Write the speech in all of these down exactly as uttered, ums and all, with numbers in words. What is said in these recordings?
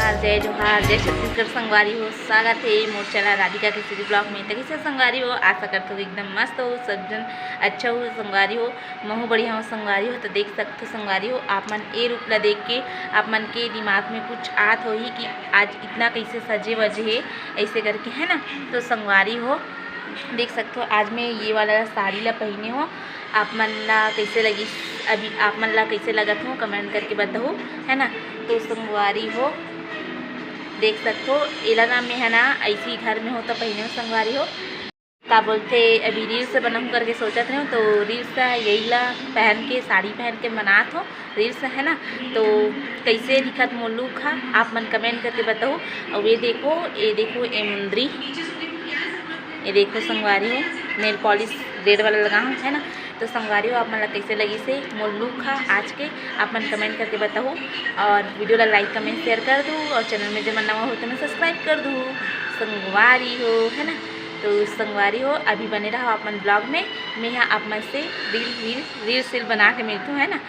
जय जोहार, जय छत्तीसगढ़ संगवारी हो, स्वागत हे मोर चैनल राधिका केसरी ब्लॉग में। तो कैसे संगवारी हो, आशा करत हो एकदम मस्त हो, सब जन अच्छा हो संगवारी हो, महू बढ़िया हो संगवारी हो। तो देख सकत हो संगवारी हो, आप मन ए रूप ला देख के आप मन के दिमाग में कुछ आत होही कि आज इतना कैसे सजे वजे हे, ऐसे करके, है ना। तो संगवारी हो, देख सकत हो, आज मैं ये वाला साड़ी ला पहिने हो, आप मन ला कैसे लगिस, अभी आप मन ला कैसे लगत हो, कमेंट करके बताहू, है ना। तो संगवारी हो, देख सकत हो, एला ना मैं, है ना, ऐसी घर में हो तो पहिने हो संगवारी हो। का बोलथे, अभी रील्स बनाहूँ करके सोचत रहे हो, तो रील्स ला यही ला पहन के, साड़ी पहन के बनात हो रील्स, है ना। तो कैसे दिखत मोर लुक हा, आप मन कमेंट करके बताहू। और ये देखो, ये देखो, ये मुंदरी, ये देखो संगवारी हो, नेल पॉलिश रेड वाला लगा हूँ, है ना। तो संगवारी हो, आप मन ला कैसे लगिस हे मोर लुक हा आज के, आप मन कमेंट करके बताहू। और वीडियो ला लाइक, कमेंट, शेयर कर दू, और चैनल में जे मन नवा हो तो सब्सक्राइब कर दू संगवारी हो, है ना। तो संगवारी हो, अभी बने रहो आप मन ब्लॉग में, मैं हा आप मन से रील वील रील सील बना के मिलत हूँ, है ना।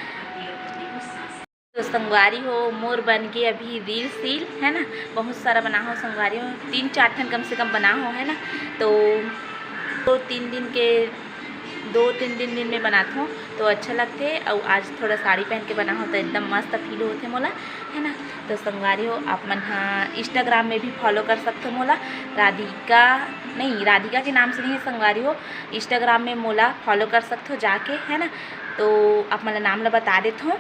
तो संगवारी हो, मोर बन के अभी रील सील, है ना, बहुत सारा बना हो संगवारी हो, तीन चार ठन कम से कम बना हो, है ना। तो दो तीन दिन के, दो तीन दिन दिन में बनात हो तो अच्छा लगथे। और आज थोड़ा साड़ी पहन के बना हो तो एकदम मस्त फील होथे मोला, है ना। तो संगवारी हो, आप मन हा इंस्टाग्राम में भी फॉलो कर सकत हो मोला, राधिका, नहीं, राधिका के नाम से नहीं है संगवारी हो, इंस्टाग्राम में मोला फॉलो कर सकत हो जाके, है ना। तो आप मन ला नाम ला बता देत हो,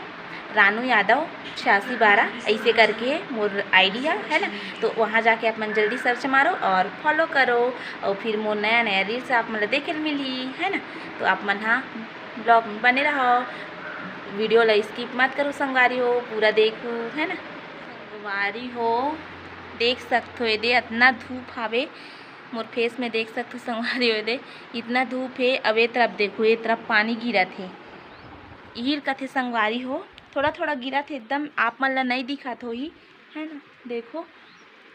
रानू यादव छियासी बारह ऐसे करके मोर आईडी है, है ना। तो वहाँ जाके आप मन जल्दी सर्च मारो और फॉलो करो, और फिर मोर नया नया रील्स आप मन ला देखे ल मिलही, है ना। तो आप मन हा ब्लॉग में बने रहो, वीडियो ला स्किप मत करो संगवारी हो, पूरा देखू, है ना। संगवारी हो, देख सकत हो एदे, अतना धूप हावे मोर फेस में, देख सकत हो संगवारी हो एदे, इतना धूप हे। अब ए तरफ देखो, ए तरफ पानी गिरत हे, इहिर कथे संगवारी हो, थोड़ा थोड़ा गिरत हे, एकदम आप मन ला नहीं दिखत होही, है ना। देखो,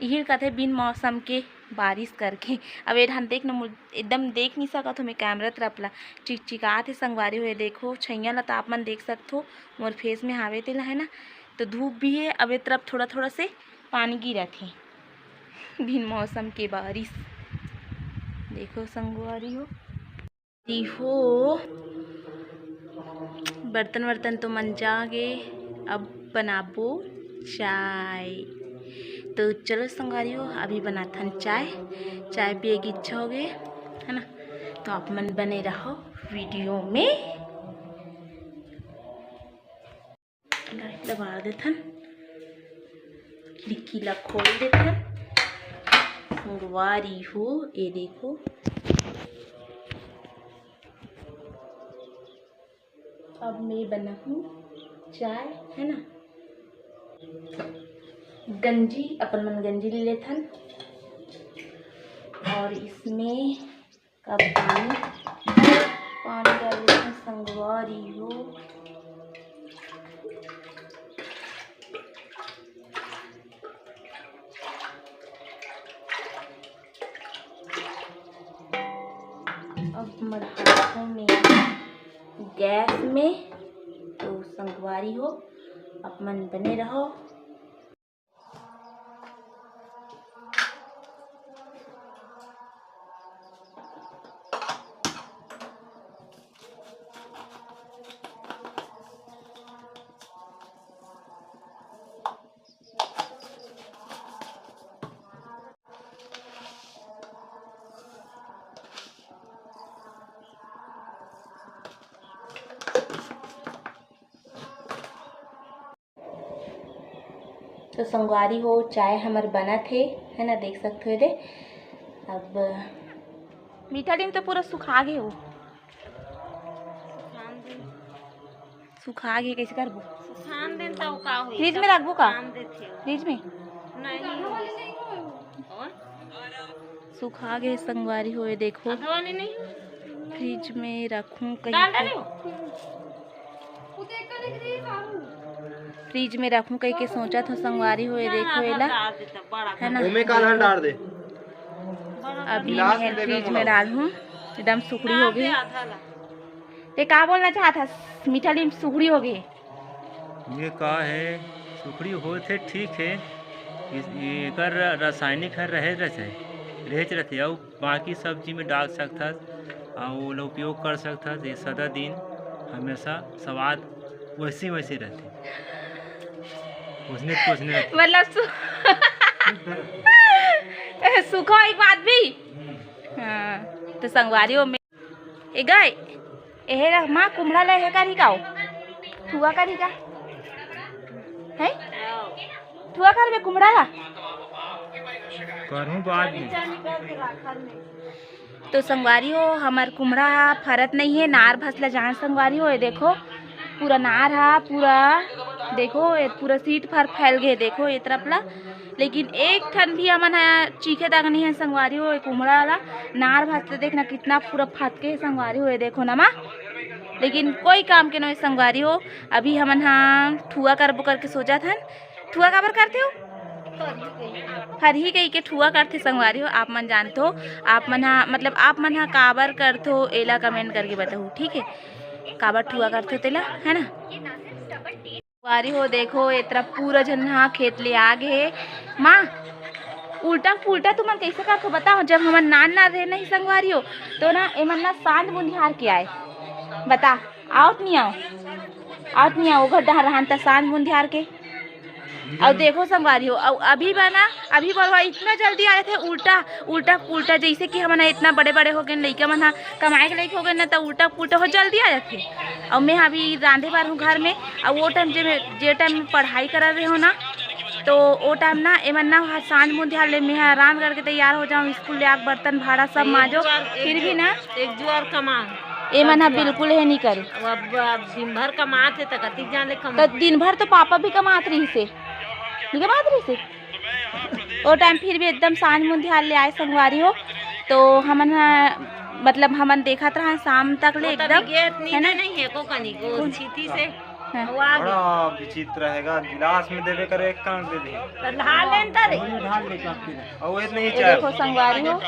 इहिर कथे बिन मौसम के बारिश करके। अब ए ढान देख न, मोर एकदम देख नहीं सकत हो मैं कैमरा तरफ ला, चिकचिकात हे संगवारी हो। ये देखो, छैया ला तो आप मन देख सकत हो, मोर फेस में हावे तेला, है ना। तो धूप भी हे, अब ए तरफ थोड़ा थोड़ा से पानी गिरत हे, बिन मौसम के बारिश। देखो संगवारी हो, दी हो, बर्तन वर्तन तो मंजा गे, अब बनाबो चाय। तो चलो संगवारी हो, अभी बनाथन चाय। चाय पिए की इच्छा हो गई, है ना। तो आप मन बने रहो वीडियो में। लाइट ला बार देथन, खिड़की ला खोल देथन। संगवारी हो, ये देखो, अब मैं बनाहूँ चाय, है ना। गंजी, अपन मन गंजी ले लेथन, और इसमें का पानी, पानी डाल देथन संगवारी हो। अब मढ़ाथों में गैस में, तो संगवारी हो, आप मन बने रहो। तो संगवारी हो, चाय हमर बनत हे, है ना, देख सकत हो एदे। अब मीठा नीम तो पूरा सुखा गे हो, सुखा गे, कैसे करबो? सुखान देन त का होई? फ्रिज में रखबो का? सुखान देथे। फ्रिज में? नहीं। और? सुखा गे संगवारी हो, ये देखो। आधा वाली नहीं? फ्रिज में रखूं कहीं डाल पे। डाले हो? फ्रिज में रखूं कहीं के सोचत हो संगवारी हो, ये ना, देखो आधा एला। डाल देता, बड़ा है ना? ओमे का ना डाल दे। बड़ा अभी गिलास मैं में देवे फ्रिज में मोला। डालूं, एकदम सुखड़ी हो गई। आधा ला। ते का बोलना चाहत हस? मीठा नीम सुखड़ी हो गई। ये का है, सुखड़ी होए थे ठीक है, एकर रासायनिक हर रहे रहथे, रहेच रहथे, अउ बाकी सब्जी में डाल सकथस, अउ ओला उपयोग कर सकथस। ये सदा दिन हमेशा स्वाद वैसे वैसे रहथे, उसने कुछ नहीं रहथे। मतलब सु- सुखो एक बात भी। हाँ, तो संगवारी हो में ए गए, एहे ला माँ कुमड़ा ला एहे करही का ओ? ठुआ करही का? हैं? ठुआ करबे कुमड़ा ला? करहूँ बाद में। तो संगवारी हो, हमर कुमड़ा ह फरत नहीं है, नार भस ला जान संगवारी हो। ये देखो, पूरा नार ह, पूरा देखो, ये पूरा सीट भर फैल गए, देखो ये तरफ ला। लेकिन एक ठन भी हमन ह चीखे तक नहीं है संगवारी हो, ये कुमड़ा ला। नार भस ला देखना कितना पूरा फटके है संगवारी हो, ये देखो ना माँ। लेकिन कोई काम के नहीं संगवारी हो, अभी हमन ह ठुआ करबो करके सोचत हन। ठुआ काबर करथे हो? फरही कही के ठुआ करथे संगवारी हो। आप मन जानथो, आप मन ह, मतलब आप मन ह काबर करथो, एला comment करके बताहू, ठीक है? काबर ठुआ करथो तेला, है ना? संगवारी हो, देखो, ए तरफ पूरा झन ह खेत ले आ गे हे। माँ, उल्टा पुल्टा तुमन कैसे करथो बताओ? जब हमन नान नान रहे नहीं संगवारी हो, तो ना एमन ना सांझ मुंधियार के आए। बता, आओ त नहीं आओ? आओ त नहीं आओ? ओघर डहर रहन त सांझ मुंधियार के। अउ देखो संगवारी हो, अउ अभी बा ना, अभी बरवा इतना जल्दी आ जाथे, उल्टा उल्टा पुल्टा, जैसे कि हमन ह इतना बड़े बड़े हो गए, लइका मन ह कमाए के लइक हो गए ना, त उल्टा पुल्टा हो जल्दी आ जाथे। अउ मैं अभी रांधे बर हूँ घर में, अउ वो टाइम जे मैं, जे टाइम में पढ़ाई करत रहे हो ना, तो वो टाइम ना एमन ना वहाँ सांझ मुंधियार ले मैं ह रांध करके तैयार हो जाऊँ, स्कूल ले आके बर्तन भाड़ा सब माजो, एक फिर भी जुआर, ना एक जुआर कमा। एमन ह बिल्कुल हे नहीं करे। अब, अब, अब दिन भर कमात हे त कतिक जान ले कमा। तो दिन भर तो पापा भी कमात रही से, नहीं कमात रही से। वो टाइम फिर भी एकदम सांझ मुंधियार ले आए संगवारी हो, तो हमन ह, मतलब हमन देखत रहन शाम तक ले वो तभी एकदम, गेट है ना? नीचे नहीं है को कनी को कौन? छीती से। हाँ। वो आ गई। बड़ा विचित्र रहेगा, गिलास में देवे करे एक कान दे दे। तो ढाल लेन त रे। ढाल ले काट के। और वो इतने ही ये चाय। देखो संगवारी हो,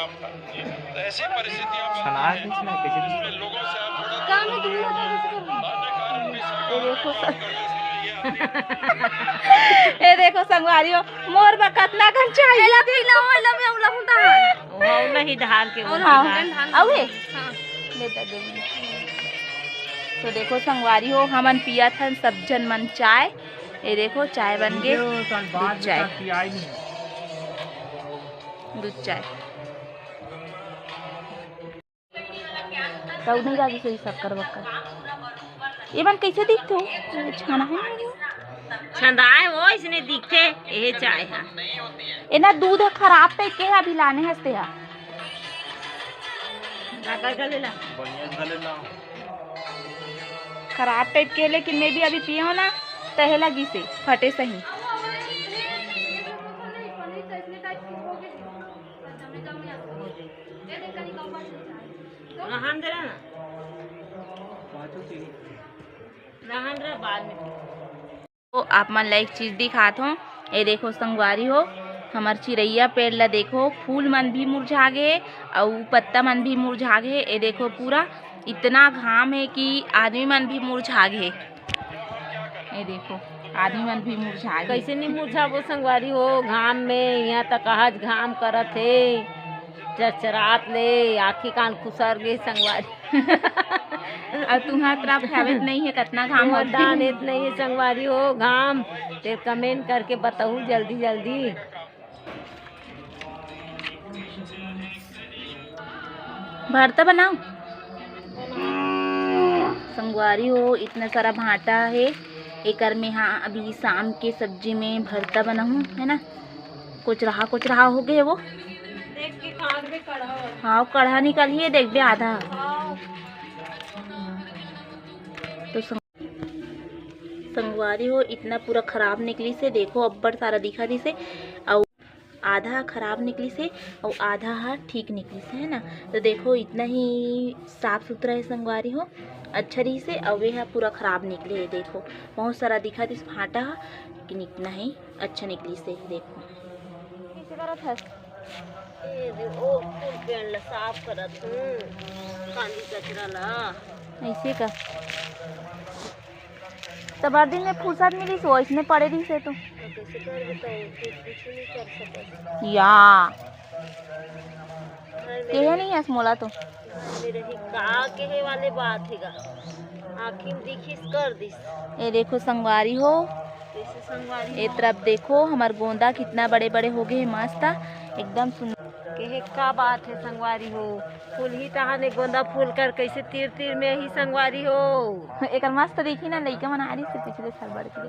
छना है कुछ ना, कैसे भी। ये देखो सं-, ये देखो संगवारी हो, मोर बर कतना कन चाय। एला पीना हो, एला में उला हुंदा है। वो नहीं ढाल के, वो हाँ। ढाल। अउ हे? हाँ। बेटा दे दे। तो देखो संगवारी हो, हमन पियत हन सब झन मन चाय। ये देखो चाय बन गे, दूध चाय। दूध चाय। तब नहीं जाके सही शक्कर वक्कर। ये मन कैसे दिखते हो? ये छाना है ना ये? छंदाए हो, इसने दिखते, ये चाय है। ये ना दूध है, खराब टाइप के है, अभी लाने हंसते हैं। काका का ले ला। बढ़िया का ले ला। खराब टाइप के, लेकिन मैं भी अभी पिए हो ना, तहे लगी से, फटे सही। रहन दे ना। रहन दे, बाद में। तो आप मन ला एक चीज दिखात हों, ये देखो संगवारी हो, हमर चिरैया पेड़ ला देखो, फूल मन भी मुरझा गे हे, अउ पत्ता मन भी मुरझा गे हे। ये देखो पूरा इतना घाम हे कि आदमी मन भी मुरझा गे हे। ये देखो, आदमी मन भी मुरझा गे। कैसे नहीं मुरझाबो संगवारी हो, घाम में, यहाँ तक आज घाम करत हे, चरचरात ले, आँखी कान खुसर गे संगवारी। अउ तुंहर तरफ हवेत नहीं है, कतना घाम होत हे। दान एत नहीं है संगवारी हो, घाम, तेर comment करके बताहू जल्दी जल्दी। भरता बनाओ। संगवारी हो, इतना सारा भांटा हे, एकर में हाँ अभी शाम के सब्जी में भरता बनाहूँ, है ना। कोचरहा कोचरहा हो गे वो। देख के खान में कढ़ा हो। हाँ, कढ़ा निकल ही है, देखबे आधा। हाँ। तो संग-, संगवारी हो, इतना पूरा खराब निकली से, देखो अब्बड़ सारा दिखा दी से, अउ आधा खराब निकली से, अउ आधा हा ठीक निकली से, है ना। तो देखो इतना ही साफ सुथरा है संगवारी हो, अच्छा रही से, अउ ये हा पूरा खराब निकले है। देखो बहुत सारा दिखा दी भांटा हा, लेकिन इतना ही अच्छा निकली से। देखो कैसे करत हस? ये दे, ओ फूल पेड़ ला साफ करत हूँ, कांदी कचरा ला। ऐसे का? तबर दिन में फुर्सत मिलिस, वो इसने पड़े रहिस हे तो। तो कैसे कर बताओ, कुछ, कुछ नहीं कर सकत। या। घर में केहे रही। नहीं हस मोला तो। घर में रही, का केहे वाले बात हे गा। आँखी में दिखिस कर दिस। ये देखो संगवारी हो, कैसे संगवारी ए हो? तरफ देखो, हमर गोंदा कितना बड़े बड़े हो गए हे, मस्त, एकदम सुंदर। केहे का बात हे संगवारी हो, फूल ही तहाने गोंदा फूल कर कैसे तीर तीर में ही संगवारी हो। एकर मस्त देखी ना, लइका मन आ रही से पिछले साल बड़ के।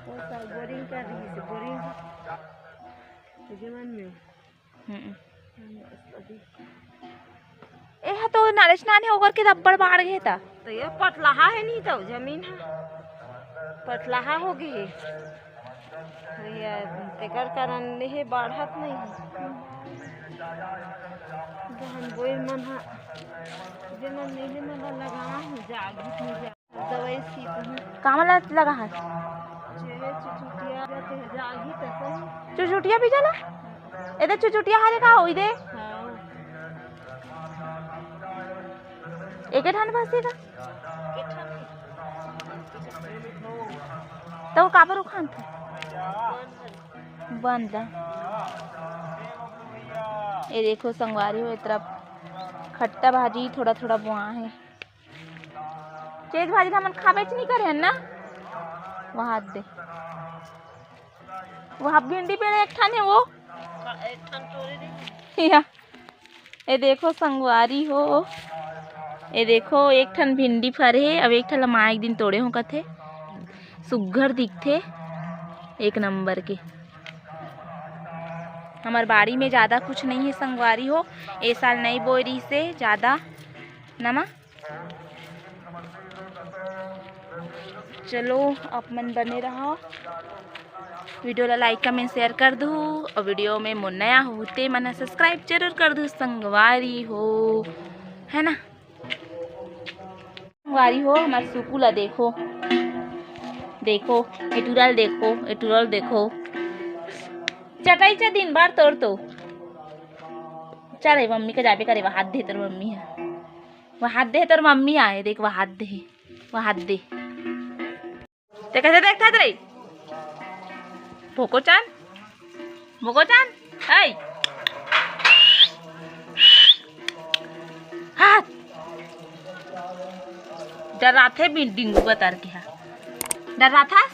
वो सब बोरिंग कर रही से, बोरिंग। ये मन में। हम्म। ए हा तो नरेश नान हे, ओकर के अब्बड़ बाढ़ गे हे ता। तो ये पटलाहा हे नहीं तो जमीन हे, पटलाहा हो गई हे। भैया, तेकर कारण ले हे, बाढ़त नहीं हे। गहन बोई मन हा, जे मन नहीं हे, मन ला लगाना हे, जागी नहीं जा। दवाई सीत हूँ। कामा ला लगा है? चेहरे चुचुटिया जाते हैं, जागी तो सही। चुचुटिया भी जाला? ए दे चुचुटिया हरे का होई दे? हाँ। एक ठन फंसी का? एक ठन है। तो काबर उखान था? बंद ला। ये देखो संगवारी हो, ए तरफ खट्टा भाजी थोड़ा थोड़ा बोआ है। चेज भाजी हमन खाबेच नहीं करे हन ना। वहाँ दे, वहाँ भिंडी पेड़ एक ठन है वो। एक ठन तोड़े दे। या, ये देखो संगवारी हो, ये देखो एक ठन भिंडी फरे हे, अब एक ठन ला माँ एक दिन तोड़े हो कथे, सुग्घर दिखथे, एक नंबर के। हमर बाड़ी में ज़्यादा कुछ नहीं है संगवारी हो, ए साल नहीं बोए रही से ज़्यादा नमा। चलो, आप मन बने रहा, वीडियो ला लाइक, कमेंट, शेयर कर दू, और वीडियो में मोर नया हो ते मन सब्सक्राइब जरूर कर दू संगवारी हो, है ना। संगवारी हो, हमार सुकू ला देखो, देखो, ए टुरा ल देखो, ए टुरा ल देखो, चटाई चा दिन बार तोड़ तो। चल, ए मम्मी का जाबे करे, वहाँ दे तोर मम्मी है। वहाँ दे तोर मम्मी आए, देख, वहाँ दे, वहाँ दे। ते कैसे देखता रे? भोको चान, भोको चान, ऐ। हाथ। डराथे भी डिंगू बतर के हा। डराथस?